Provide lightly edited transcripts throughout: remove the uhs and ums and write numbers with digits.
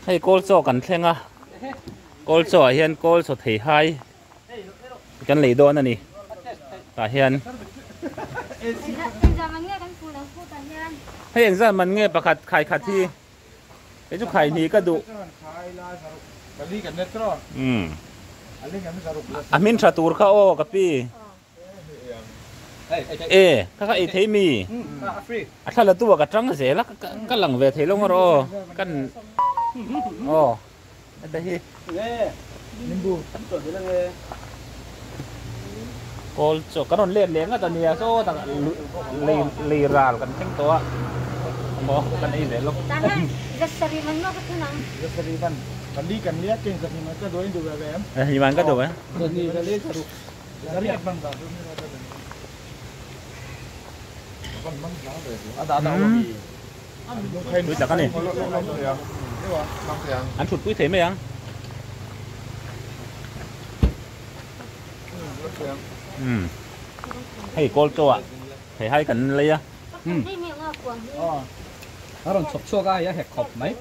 Hei kawl chaw kan thleng a, kawl chaw ah hian kawl chaw thei hai kan lei dawn a ni tah hian. Hei engzat man nge pakhat khai khat hi kei chu khai hnih ka duh. A hmin tha tur kha aw ka pi. E kha kha ei thei mi a thla la tu ah ka tang zel a ka lang ve thei lo ngawr aw kan aw heta hi kawl chaw kan rawn let leh ngat a nia saw tak lei lei ral kan thleng tawh a maw kan ei ve lawk. Himan ka duh e. Tui tak a ni. An thut pui thei mai ang. Hei kawl chaw ah thei hai kan lei a. A rawn chhawp chhuak a, hei a hek khawp mai.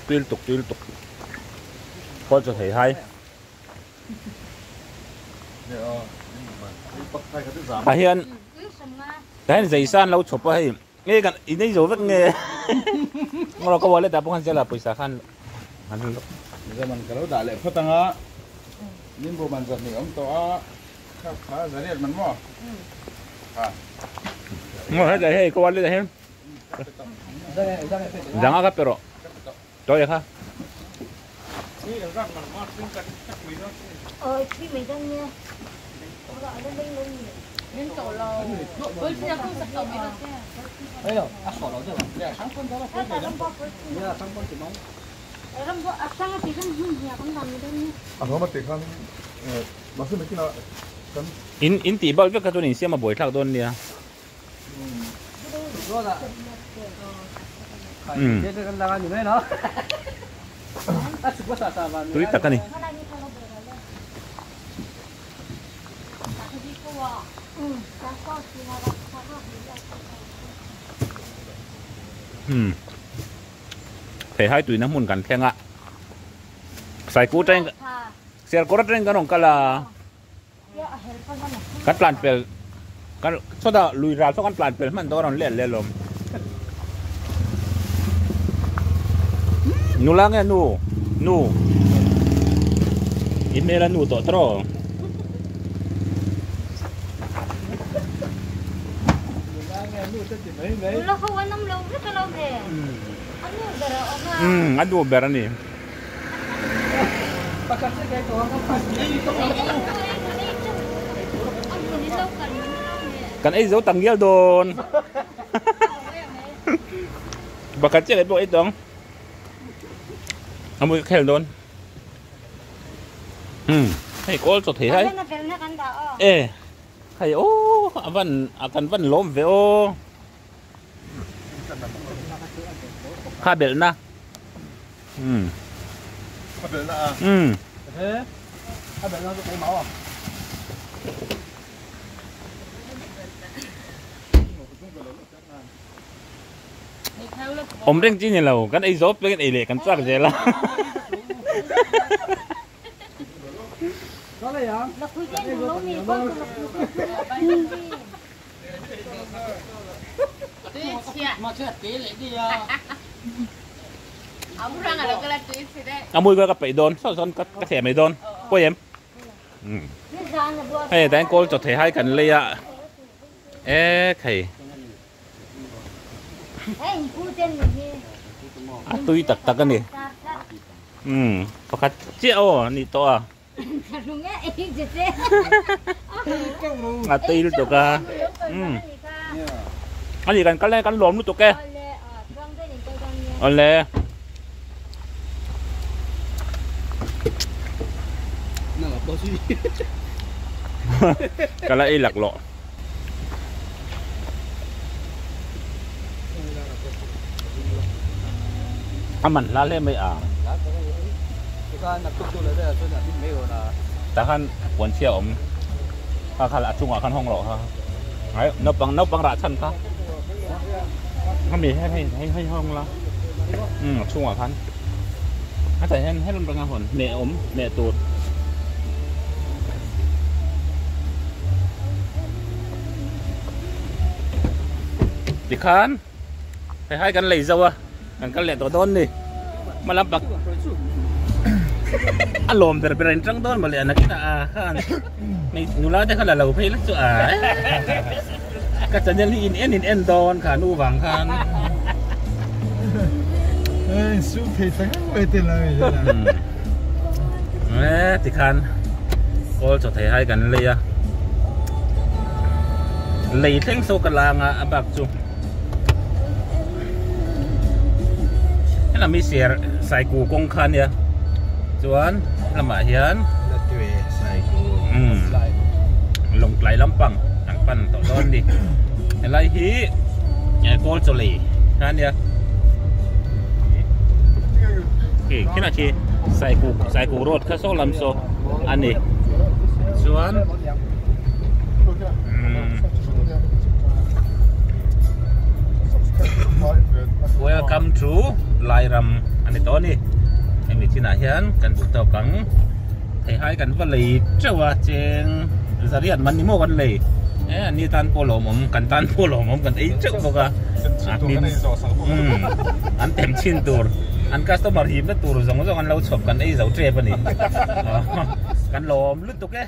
Tui lutuk tui lutuk kawl chaw thei hai tah hian tah hian zei san lo chhawp a hei. Nge kan i nei zo vek nge Ngawr ka wallet ah pawh khan zela pawisa khan han lawk. Zaman ka lo dah leh phawt anga Nimbu man zat ni awm tawh a kha kha zariat man maw kha. Ngawr heta hei ka wallet ah hian danga ka pe rawh tawh e kha. In in tih bal vek kha chuan insiam a buaithlak dawn nia. Tui tak a ni. Theihai tuina hmun kan thleng a. Saikut atangin Serkawr atangin kan rawn kal a. Kan tlan pel kan sawtah lui ral saw kan tlan pel hman tawh a rawn let leh alawm. Nula nge nu nu i hmel a nu tawh tawh rawh. Umm a nu ber a ni. Kan ei zo tak ngial dawn. Pakhat chiah leh pawh ei tawh ang. A mui ka khel dawn. Umm hei kawl chaw thei hai. E hei aw a van a kan van lawm ve aw. Kha belhna. Umm. A belhna a. Umm. He a belhna chu keimah aw. Awm reng chi ni lo kan ei zawp vek in ei leh kan chak zel a. A mui ka peih dawn saw sawn ka theh mai dawn pawi em hei tain kawl chaw thei hai kan lei a e thei a tui tak tak a ni pakhat chiah aw a ni tawh a. A tui lutuk a umm a ni kan kal e kan lawm lutuk e awle ka la ei lak lawh. A man hla hle mai a. Tah khan puan chhia a awm kha kha a chungah khan hawng rawh kha ai naupang naupang rah chhan kha hemi hei hei hei hei hawng la umm a chhungah khan a tah hian helam atanga hawn hneh a awm hneh tur. Tikhan hei hai kan lei zo a. Kan kal leh tawh dawn ni. Hma lam pak a lawm ber ber a in tang dawn mawle a nakinah a khan hei nula te kha la lo phei la chu a ka channel hi in en in en dawn kha nu vang khan. Ei su thei tak mai te la mi e tikhan kawl chaw thei hai kan lei a lei thleng saw ka lang a a bak chu Helam hi ser saiku kawng kha ania chuan helamah hian lawngtlai lampang an pan tawh dawn a ni helai hi kawl chaw lei kha ania khi khilai khi saiku saiku road kha saw lam saw a ni chuan. Welcome to Lairam a ni tawh a ni hemi chinah hian kan duh tawk ang hei hai kan va lei teuh a cheng zariat man ni maw kan lei e an ni tan pawh lawmawm kan tan pawh lawmawm kan ei teuh bawk a an tem chhin tur an customer himna tur zawng zawng an lo chhawp kan ei zo tep a ni kan lawm lutuk e.